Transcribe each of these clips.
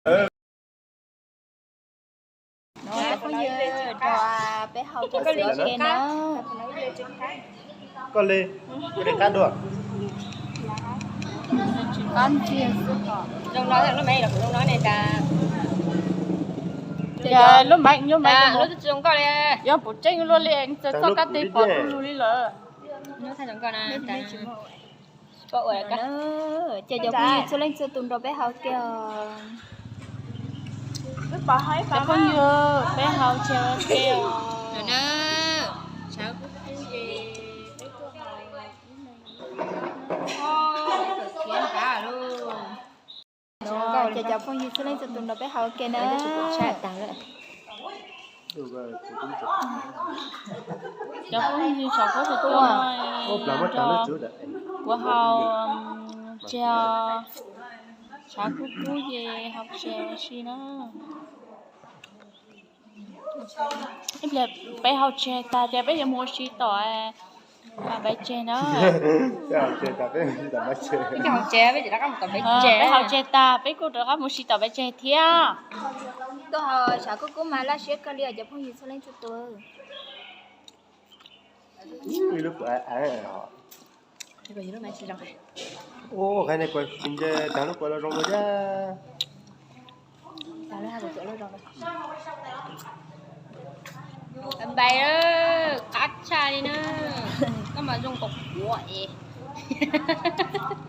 Cov phooj ywg, nrog peb haus cov xwb ua ke na. Koj li, koj li qab dua. Tsis qab ntxiag xwb os. Zoo no, lub maiv los kuv zoo no ne tas. Ces lub maiv, lub maiv, lub tsis zoo nkauj li. Yog puas tseeb luaj li, txawj txoj kab teg pom du lug li lawm. Ces cov phooj ywg txhua leej txhua tus nrog peb haus ke os. Cov phooj ywg, peb haus tseg ua ke os. Ces cov phooj ywg txhua leej txhua tus nrog peb haus ke na. Cov phooj ywg, tshav kub tshav tuaj, kuv haus tseg, tshav kub kub ces haus tseg ua si na. Ib pliag peb haus tseg tag ces peb yuav mus ua si tom npaiv tseg na. Peb haus tseg tag peb kuj rov qab mus si tom npaiv tseg thiab. Tuaj haus tshav kub kub mas laj siab kawg li os cov phooj ywg txhua leej txhua tus. Ua, qhov no kuv tsis nco tag lub kua los zoo dua thiab. Npais, qab tshaj li na. Koj mas zoo nkaus kuv es.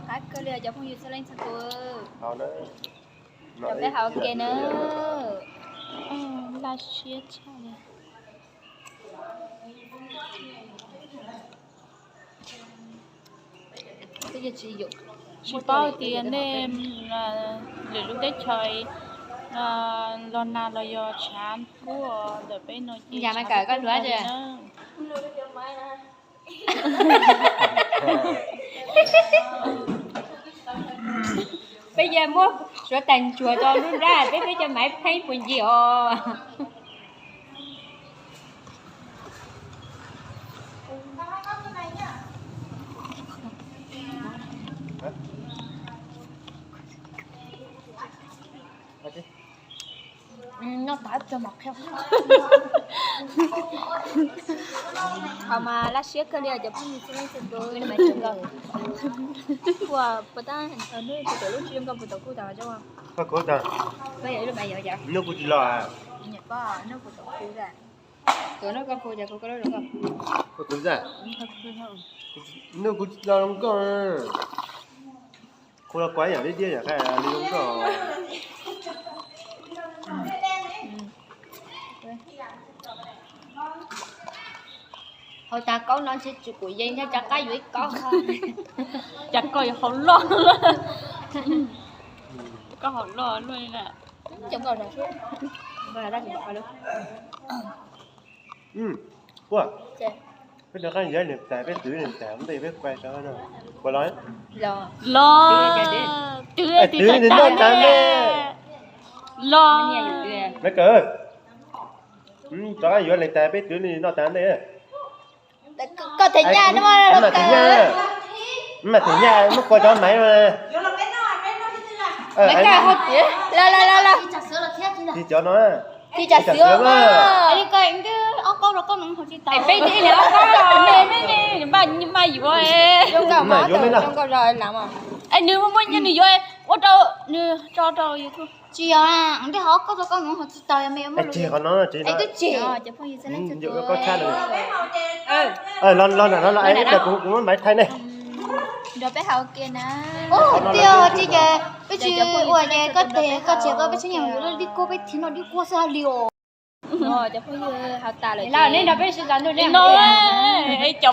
Qab kawg li cov phooj ywg txhua leej txhua tus. Nrog peb haus ke na. Laj siab tshaj li. Tsis paub tias nej lwm lub teb chaws los nag los yog tshav kub ntawm peb no ces tshav kub kawg li na. Peb yeej muab suav tais ntsuag rau lub nrab peb, peb cov maiv pheeb puas ncig os. Qhov mas laj siab kawg li os cov phooj ywg txhua leej txhua tus. Ua puas tab hnub kuv tuav lub tsis zoo nkauj puas tau kuv tas. Hnub kuv tsis los. Tuav hnub koj kuv, kuv kuv hnub kuv tsis los zoo nkauj. Kuv los kuav yam dib diab yam qai li zoo nkauj. Haus tas kaub no ntshe tsis kuv yeej nyob cov qab yuav ib kaub. Cas koj yuav haus loj, koj haus loj luaj li na. Peb rov qab yuav niam tais peb twv niam tais ntej peb kuaj rau no. Puas los? Los, twv twv noj tas ntej. Los, me kawm, rov qab yuav niam tais peb twv noj tas ntej. Koj them nyaj no mas, mas them nyaj muab kua cov maiv no. Los los los, tis cov no, tis cov xwb. Twb ob kaub rau koj no tsis tau, peb ib ob kaub, me me me, mas yuav, mas yuav me no. Es nws muaj nws yuav ua rau nws tso rau YouTube. Tsis yog, ntej ho ob kaub rau koj no tsis tau, me yuav muaj lus. Twb tsis, los los los, kuv muab maiv thaij ne. Nrog peb haus ke na. Tiag tsis ces peb tsis ua ces koj tes koj tsis koj peb tsis nyiam yuav dib kuaj, peb thiaj noj dib kuaj xwb li os. Cov phooj ywg, haus tas lawm ces no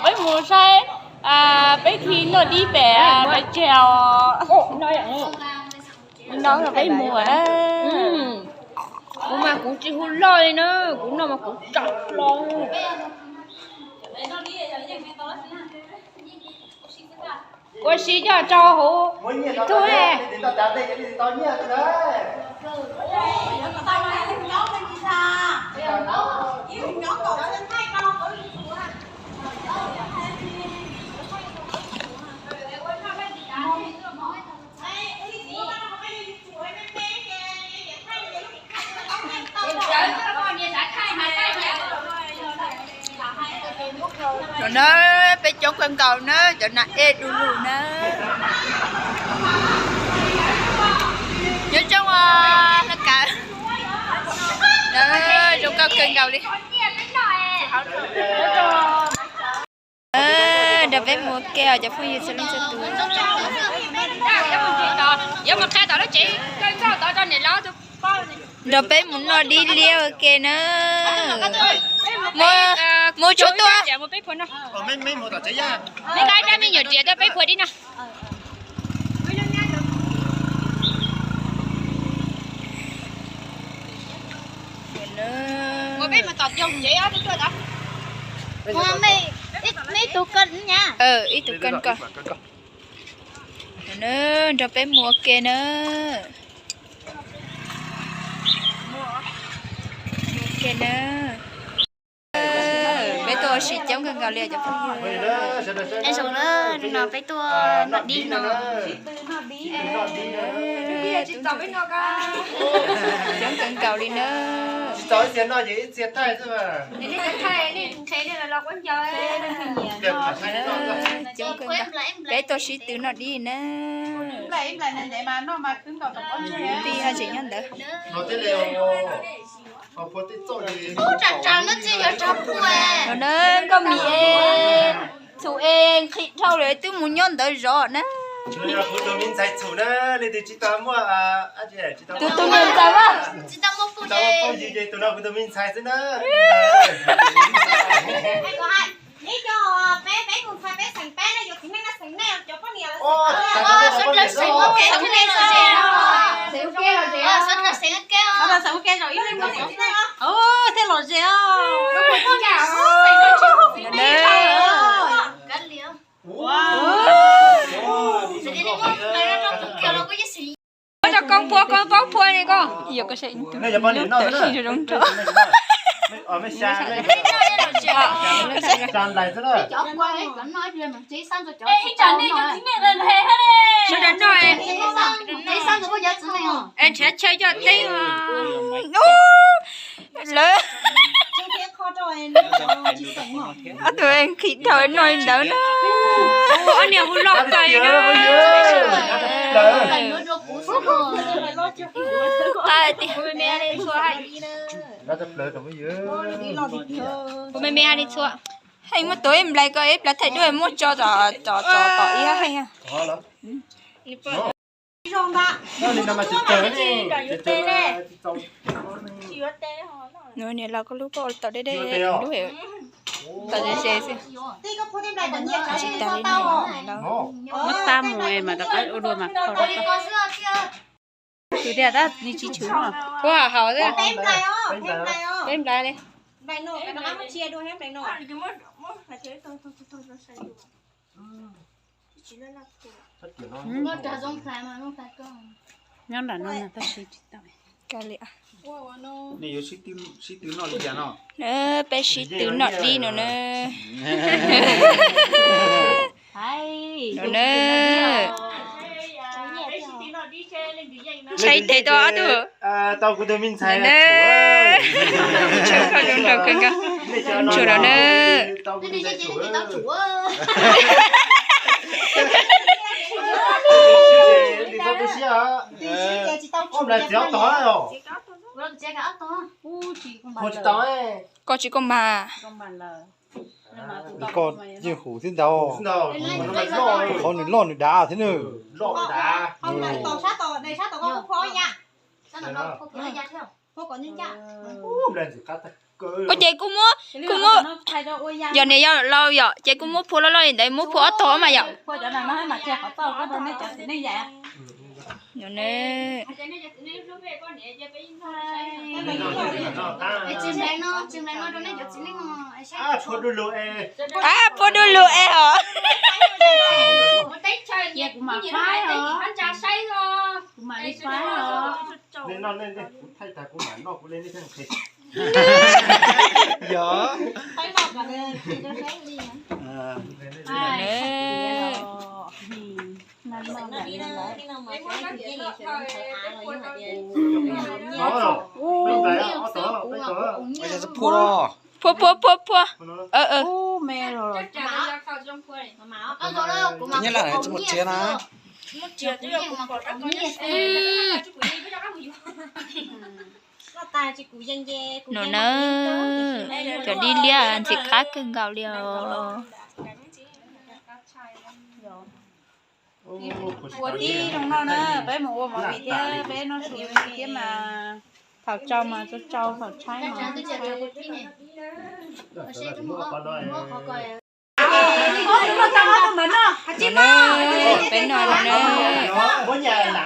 peb mus saib peb thiaj noj dib pem peb tseg os. No peb mus na. Kuv mas kuv tsis hu loj li na, kuv noj mas kuv tso hlo. Ua si coj rau hauv YouTube. Na, peb coob kawg nkaus na, cov nas ej du lug na. Nyob zoo, laj kawm na, zoo nkauj kawg nkaus li. Nrog peb mus ua ke os cov phooj ywg txhua leej txhua tus. Nrog peb mus noj dib liab ua ke na. Mus tshuav tuaj. Me nyuam riam tuaj peb phua dib no. Ib tug koj, nrog peb mus ua ke na. Ua ke na. Peb tuaj ua si coob kawg nkaus li cov phooj ywg. Es zoo na, hnub no peb tuaj noj dib no. Coob kawg nkaus li na. Coob kawg nkaus. Peb tuaj sib tw noj dib na. Tij ho tseem nyob ntawd. Ub, tsam tsam no tsis yog tsam pua. No na, nkauj mis es txhum es nqhis dhau lawm twb mus nyob ntawd zov na. Tus tus nws ntxawm mas. Thiaj los ze os. Koj cov koob phua koob paub phua li koj. Zoo zoo nraug. Nrhiav chaw coj teb. Lawv ob tug nqhis dhau no li ntawd na. Ob niag hu loj kawg na. Kuv me me hais li txhua. Hej, muab tuav ib nplais ko ib nplais thaij duab muab tso tom, tom, tom, tom ib hab hej. Niam laus koj lub koj ua tau deb deb, lub hem tau ze ze xwb. Tsis tas li no. Muab tab mus mas rov qab ua dua mas kho rau koj. Tsis tshwv no. Ua haus xwb. Peb nplais li. Nyob nram no tab sis tsis tau. Peb sib tw noj dib no na. No na. Ntshai tes tau ob tug. Tau kuv tus me ntxhais. Tshua kawg nkaus. Ntshua no na. Koj tsis koj mas. Koj yeej hum thiab ntag. Qhov nws loj nws dav thiab nws. Ua ces kuj muab, kuj muab, yog niam yog laus yom, ces kuj muab phua loj loj li ntawd, muab phua ob tog mas yom. Ab, phua du lug es os. Yog. Phua los. Phua phua phua phua. Ub, me los. Nyob lawm tsis muaj txiav na. No na, cov dib liab ntxim qab kawg nkaus li os. Ua tib zoo noj na, peb mus ua movie thiab peb noj su thiab mas. Thaum tsau mas tsau tsau, thaum tshaib mas tshaib. No na, peb noj no na.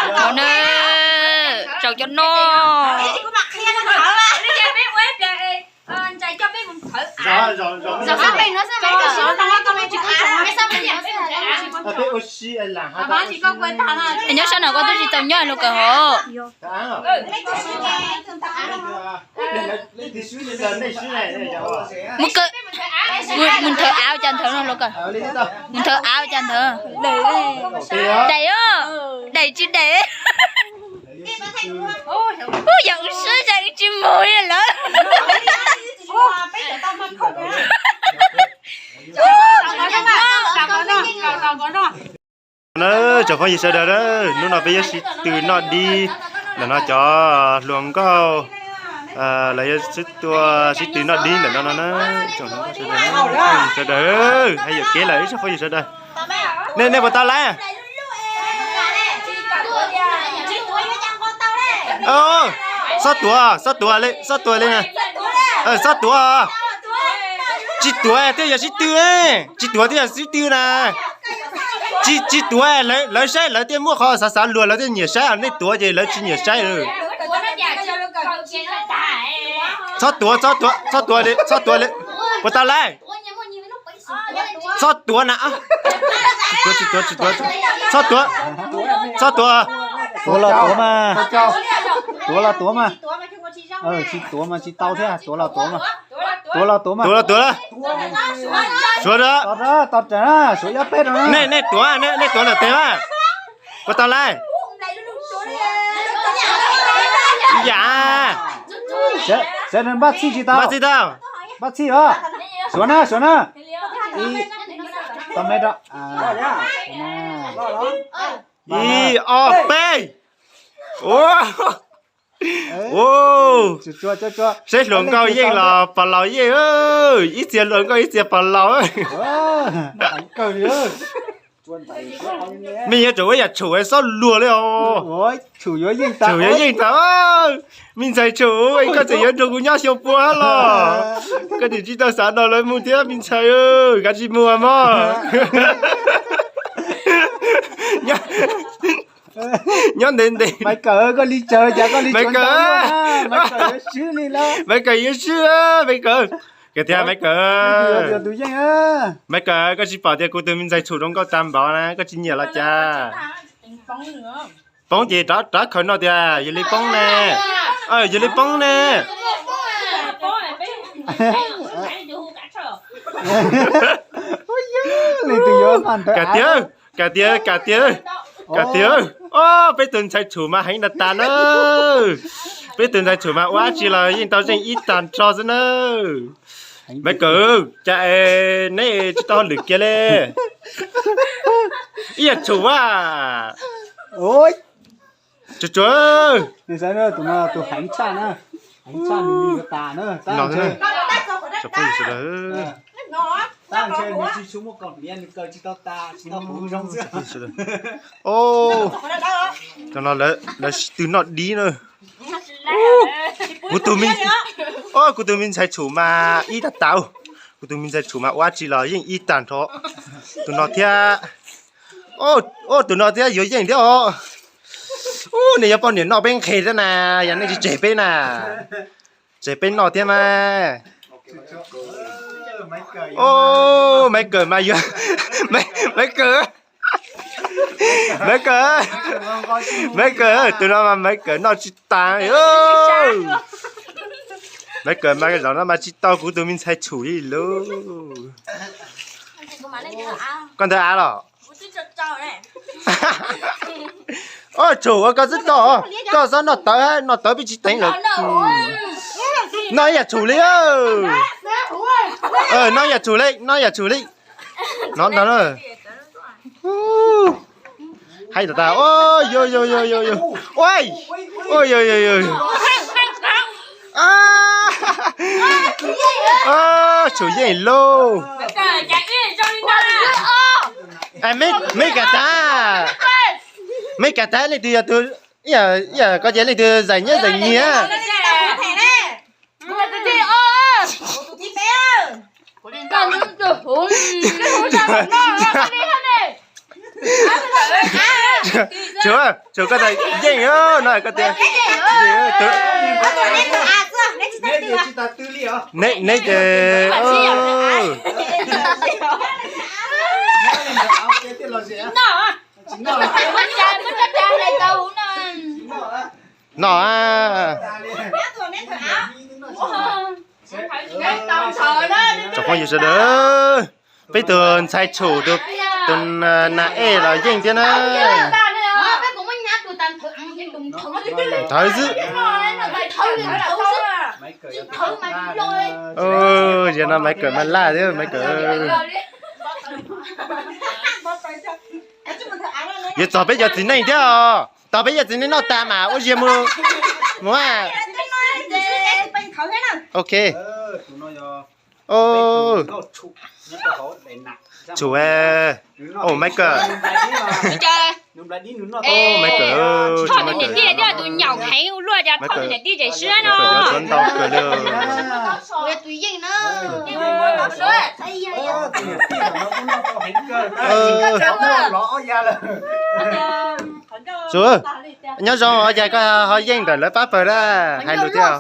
No na, tsau cov no. Nyob sab no koj twb tsis tau nyob los kawg hov. Mus kawg, mus nthawv av cas nthawv no los kawg. Mus nthawv av cas nthawv. Daim os, daim tsis daim. Ub, yog wb swb ces wb tsis mus li lawm. Na, tsoom phooj ywg sawv daws, hnub no peb yuav sib tw noj dib ntawm no cov hluas nkauj, lawv yuav sib tua sib tw noj dib ntawm no no na. Tsoom hluas nkauj sawv daws, phooj ywg sawv daws, hais yuam kev lawm ib tsoom phooj ywg sawv daws. Nej, nej puas tau lawm? Xob tuav, xob tuav li, xob tuav li na. Xob tuav. Tsis tuav thiaj yog sib tw, tsis tuav thiaj yog sib tw na. Tsis, tsis tuav, lawv saib lawv thiaj muaj qhov xav xav luag, lawv thiaj nyiam saib, nej tuav ces lawv tsis nyiam saib. Txhob tuav, txhob tuav, txhob tuav li, txhob tuav li. Puas tau lawm? Txhob tuav na. Tsis tuav, tsis tuav, tsis tuav. Txhob tuav, txhob tuav. Tuav los tuav mas. Tuav los tuav mas. Tsis tuav mas tsis tau thiab, tuav los tuav mas. Tuav los tuav mas. Tuav los tuav. Suav, tos rawv, tos rawv, suav ob peb rau na. Nej, nej tuav, nej tuav ntawm tes mas. Puas tau lawm? Yam. Sawv daws npaj txhij tsis tau? Npaj txhij tau. Npaj txhij os. Suav na, suav na. Ib, tau me rau. Ib, ob, peb. Ua, saib hluas nkauj yeej los pog laus yeej, ib txhia hluas nkauj ib txhia pog laus. Me yuav tsum ua yam tshum xob luag li os. Tshum yuav yeej tau. Me ntxhais tshum, koj tseem yuav nrog kuv nyob xyoo pua los? Koj tseem tsis tau xav nrog lawv mus thiab me ntxhais, kav tsij mus mog. Nyob ntev ntev. Maiv Kawm, koj li tsawv cas koj li tsawv ntau luaj na. Maiv Kawm yuav swb li lawm. Maiv Kawm yuav swb, Maiv Kawm. Kawm tiag Maiv Kawm. Maiv Kawm, koj tsis pom tias kuv tus me ntxhais tshum zoo nkauj tag npaum na, koj tsis nyiam los cas? Poob ces rov rov khaws no tias yog li poob ne. Yog li poob ne. Leej twg yuav npaj ntawd? Kam tiag, kam tiag, kam tiag, kam tiag. Peb tus ntxhais tshum mas heev tas tas na. Peb tus ntxhais tshum mas ua dab tsi los yeej tau zeej ib tag nrho xwb na. Maiv Kawm, cas es neb tsis tau hauj lwm kiag li? Ib yam tshum a. Tsuag tsuag. Tus no tus heev tshaj na, heev tshaj nws li tas na. Cov no lawv sib tw noj dib na. Kuv tus me, kuv tus me ntxhais tshum mas ib tag tau. Kuv tus me ntxhais tshum mas ua dab tsi los yeej ib tag nrho. Tus no thiab. Tus no thiab yuav yeej thiab os. Ub, nej yuav poj niam noj peb nqhis thiab na, yog nej tsis tseg peb na. Tseg peb noj thiab mas. Maiv Kawm mas yuav, Maiv Kawm, Maiv Kawm, Maiv Kawm, tus no mas Maiv Kawm noj tsis tas. Maiv Kawm mas zaum no mas tsis tau kuv tus me ntxhais tshum li lauj. Koj ntawd av los? Oj, tsum ua koj xwb tau, koj txhob noj tawv, noj tawv peb tsis teev lawm. Noj ib yam tsum li, noj ib yam tsum li, noj ib yam tsum li. No ntag na. Hais tas, ua, ua, ua, ua, tsum yeej lauj. Meb kam tag, meb kam tag leej twg yog tus, ib yam koj ces leej twg zais nyiaj zais nyiag. Tsum, tsum koj tas yeej no koj tias. Neb ces, no. Tsoom phooj ywg sawv daws, peb tus ntxhais tshum tus nas ej los yeej thiab na. Ntawd xwb. Yog no Maiv Kawm mas laj thiab Maiv Kawm. Yuav txog peb cov txiv neej thiab os. Tog peb cov txiv neej noj tas mas ua ziag mus, mus. Ok. Tsum, Maiv Kawm. Maiv Kawm, tus niam tij thiab tus nyaum heev ua luaj cas thauj tus niam tij ces siab no. Maiv Kawm cov tshuav ntau kawg li. Tsum, nyob zoo os, cas koj ho yeej ntawm lawv pab pawg na, hais lus thiab.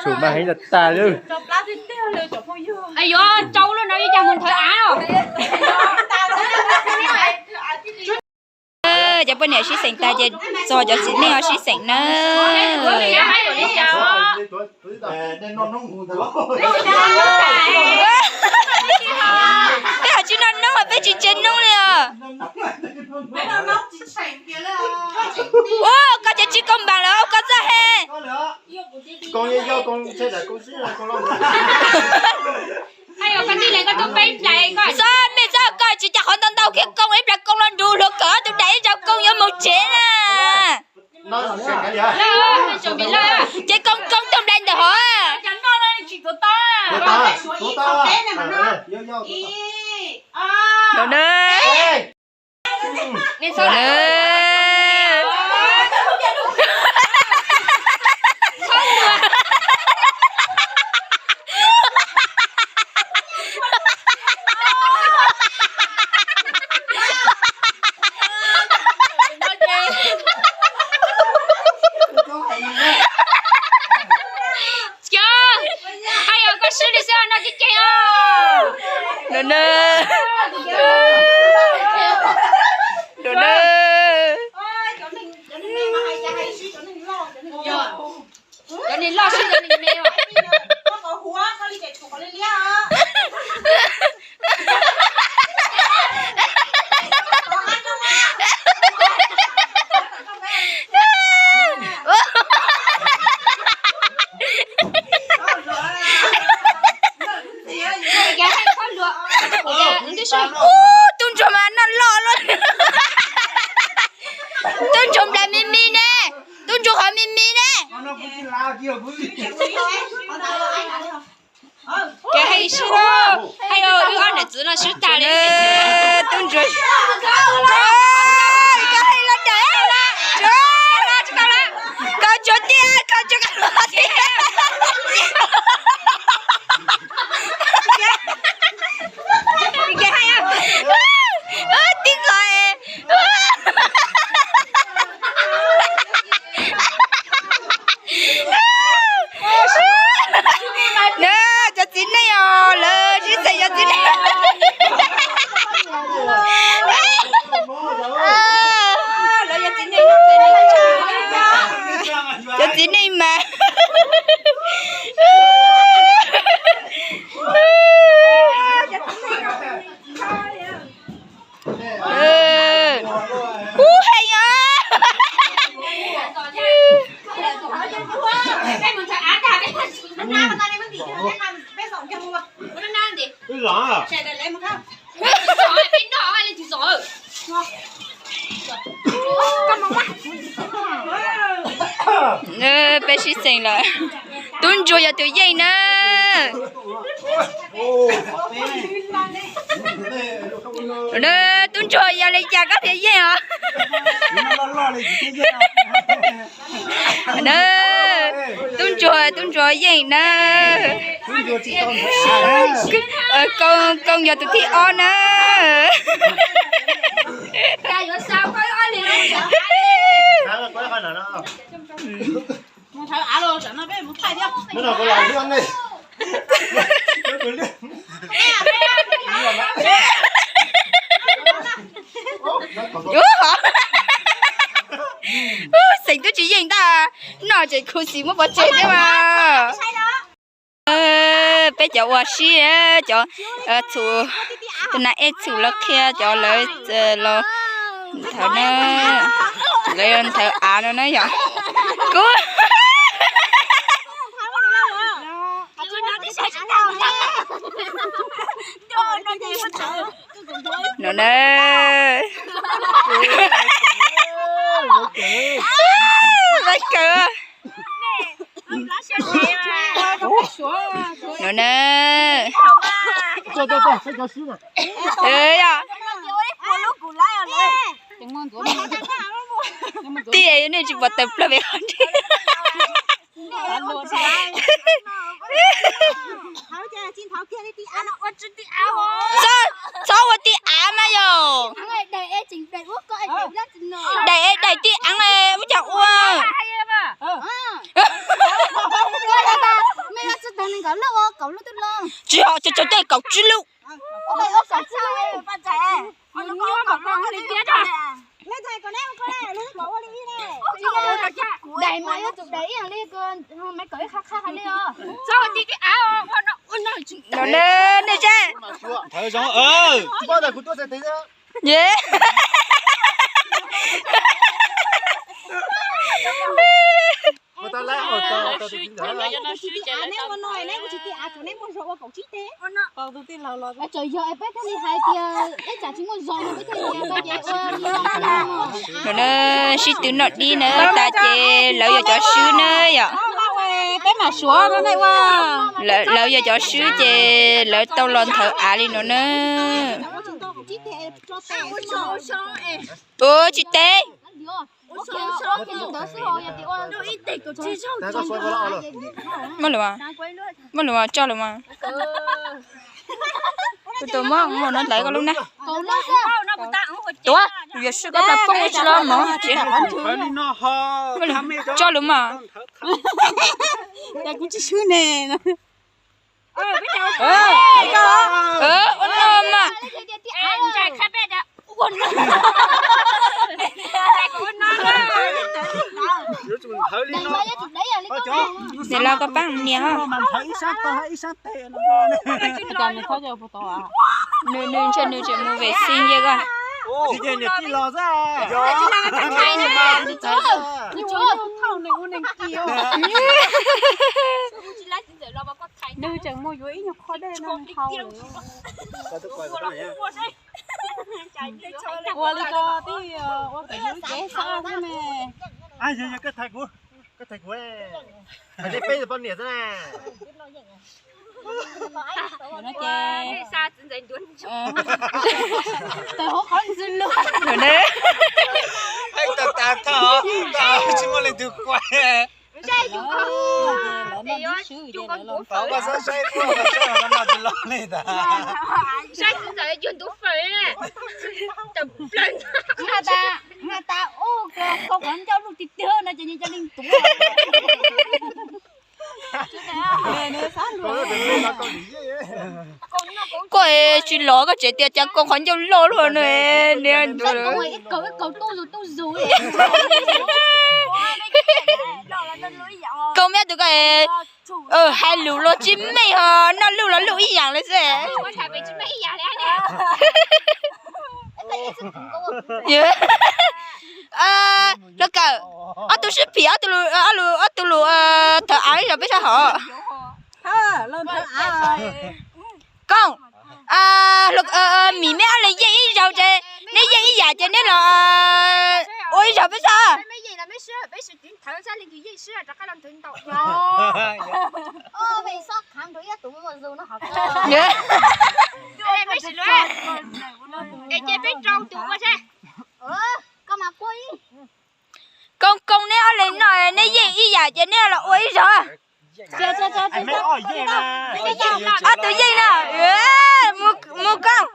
Tsum mas heev tas tas li. Yuav tsau lub no ib cas mus nthawv av os. Cov poj niam sib xeem tag ces txog cov txiv neej ho sib xeem na. Peb ho tsis noj noob, peb tsis tseg noob li os. Ua koj ces tsis koob npaam lawm, ua koj txoj he. Txhob mej txhob koj tsis cas qhov ntau ntau kiag koob ib plag koob los nrug luag kawm ob tug dais ib zaug koob yuav mus tsev na. Ces koob koob tug nplai ntawm hov. Cov, hais yog koj swb li xwb no ces ceg os. Nov na. Nov na. Cov neeg loj swb cov neeg me. Ub, tub ntsuag mas noj loj loj. Tub ntsuag nplai me me ne. Tub ntsuag qhov me me ne. Kev hais swb, hais wb ob niam txiv no swb tag li. Tub ntsuag, koj hais los daim, tsis tau lawm, koj tsuas tiag, koj tsuas tiag. Tib qho. Nab, cov txiv neej os, lawv sib xeem cov txiv neej. Peb sib xeem lawm. Tub ntsuag yog tus yeej na. Tub ntsuag yog li cas koj thiaj yeej os? Tub ntsuag, tub ntsuag yeej na. Koob yog tus thib ob na. Xeem twb tsis yeej ntag, noj tseem khuv xim muab pov tseg thiab mas. Peb cov ua sib, cov txhum, tus nas ej txhum los qhia cov lawv los nthawv na, lawv nthawv av no na yom. Kuv no na, lawv kawg no na. Yog, tij nej tsis pom tawm plaws pem qhov ntej. Txhob ua tij av mas yog. Daim, daim tij av ua cas ua. Tsis hais cov tej kaum tsib lub. Nej seb. No na, sib tw noj dib na tas ces lawv yog cov swb na yom. Lawv yog cov swb ces lawv tau los nthawv av li no na. Ua tsis teb. Muaj lus, muaj lus coj lus mas. Tus tus muab no hlais koj lub na. Tuav, yuav swb koj plaws poob tsis los mov ces. Coj lus mas. Kuv tsis swb ne. Ua no mas. Niam laus koj pab niam. Nws, nws ntshe nws tseem mus vem xi ye koj. Nws tseem mus yuav ib nyuag qho dej no hau lawm. Ua li ko twb ua kom yus cev xav xwb ne. Koj thaiv kuv, koj thaiv kuv, peb poj niam xwb na. Tawm hauv qhov ntxwg lug. Tsis muaj leej twg quaj. Saib txiv ntxawm yuav ntu fawm. Hais tas, hais tas, ub, koj qhov ncauj luj tiag tiag no ces nws cov neeg tuav. Koj tsis los koj tseem tias cas koj qhov ncauj loj luaj no, niag ntuav lawm. Koj meb tus ko hais lus los tsis meej ho noj luj los luj ib yam li xwb. Los kawm ob tug sib phim, ob tug lus, ob tug lus thawv av ib zaug peb sab hov. Koob, Mim meb ob leeg yeej ib zaug ces neb yeej ib yam ces neb los ua ib zaug peb sab. Sib peb sib tiv thawv sab li tus yeej sib rov qab los nthwv ntaus. Peb sib lawm. Es ces peb rau tus ua seb. Koj mas kua ib. Koob koob neb ob leeg no neb yeej ib yam ces neb los ua ib zaug. Ob tug yeej na. Mus koob.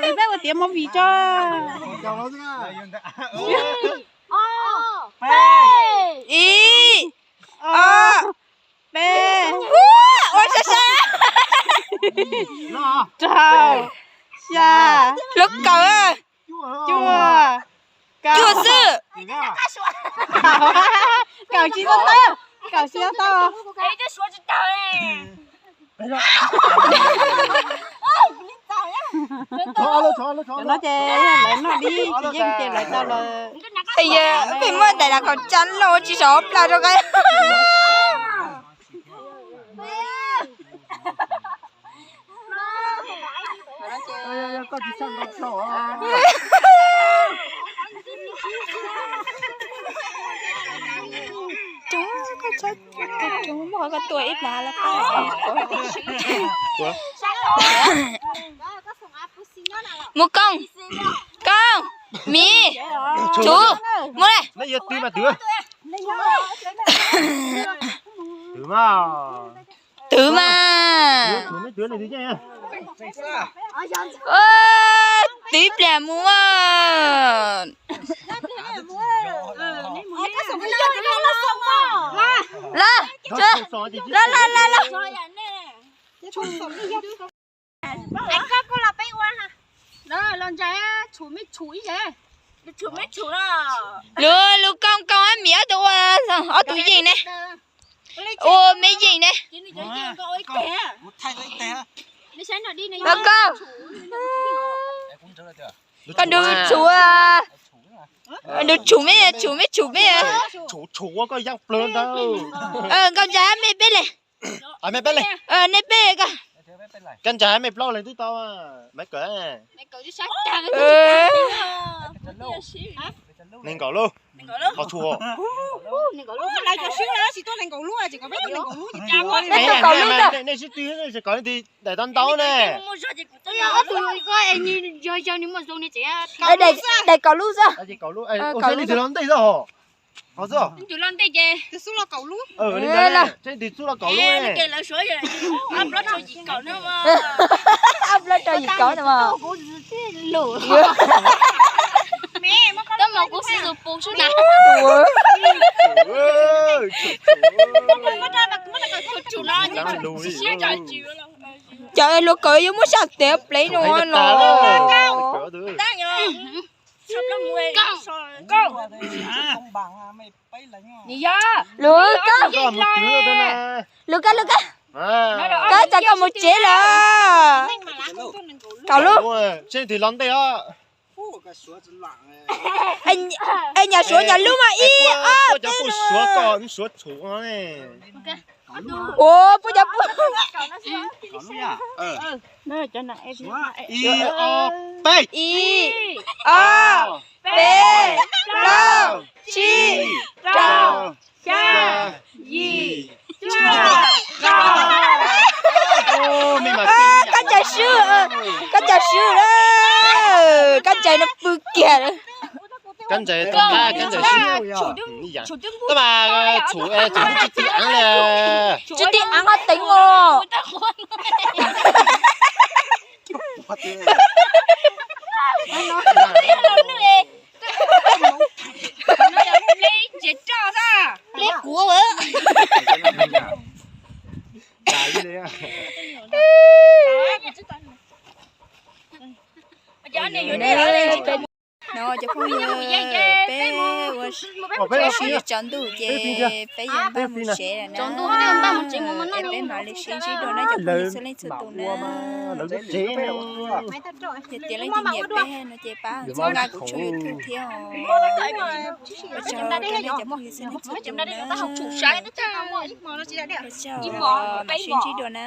Peb ua tiav movie tso. Ib, ob, peb, ua sab sab. Rau, xya, lub kaum, cuaj, cuaj xwb. Kaum tsis tau, kaum tsis tau. Cov no ces lawv noj dib tsis yeej ces lawv tau lawm. Peb muab daim las kaum tsa loj tsis saum plaws rau qab. Muab qhov koj tua ib plhav los koj. Mus koob, koob, miv, tsuv, mus li. Twv mas. Twv pliag mus. Los, los, los, los, los. Lub, lub koob koob ab miv ob tug ua, ob tug yeej ne. Ua me yeej ne. Koj, koj nrug tshum, nrug tshum me, tshum me, tshum me. Nkauj Ntsa me peb le. Nej peb, koj Ntsa me plaub leeg twb tau. Nees nkaum lub. Qhov tshum. Nej sib tw, nej sib kov leej twg daim tau ntau ne. Daim kaum lub xwb. Seb leej twg los ntej xwb hos. Seb leej twg txuj los kaum lub. Ob plaub rau yim kaum no mas. Koj mas kuv xib tus pus sub na. Cov hluas kaum yuav muab sab tes plev no no. Lus koj, lus koj, lus koj, koj txog koj mus tsev lawm. Kaum lub. Seb leej twg los ntej os. Es nyam suav nyam lub mas ib ob peb lub. Ua puab cov puab. Ib, ob, peb, plaub, tsib, rau, xya, yim, cuaj, kaum. Koj ntsaws swb, koj ntsaws swb, koj ntsaws no pw kiag. Koj ntsaws, koj ntsaws swb. Tab mas txhum, txhum tsis tig av li. Tsis tig av ho teev os. Cov phooj ywg, peb ua si tsaus ntuj ces peb yuav npaj mus tsev lawm na. Es peb mam li sib ntsib dua na cov phooj ywg txhua leej txhua tus na. Yog tias leej twg nyiam peb no ces pab txhawb nqa kuv tshooj YouTube thiab os. Ua tsaug rau nej cov phooj ywg txhua leej txhua tus na. Ua tsaug, mam sib ntsib dua na.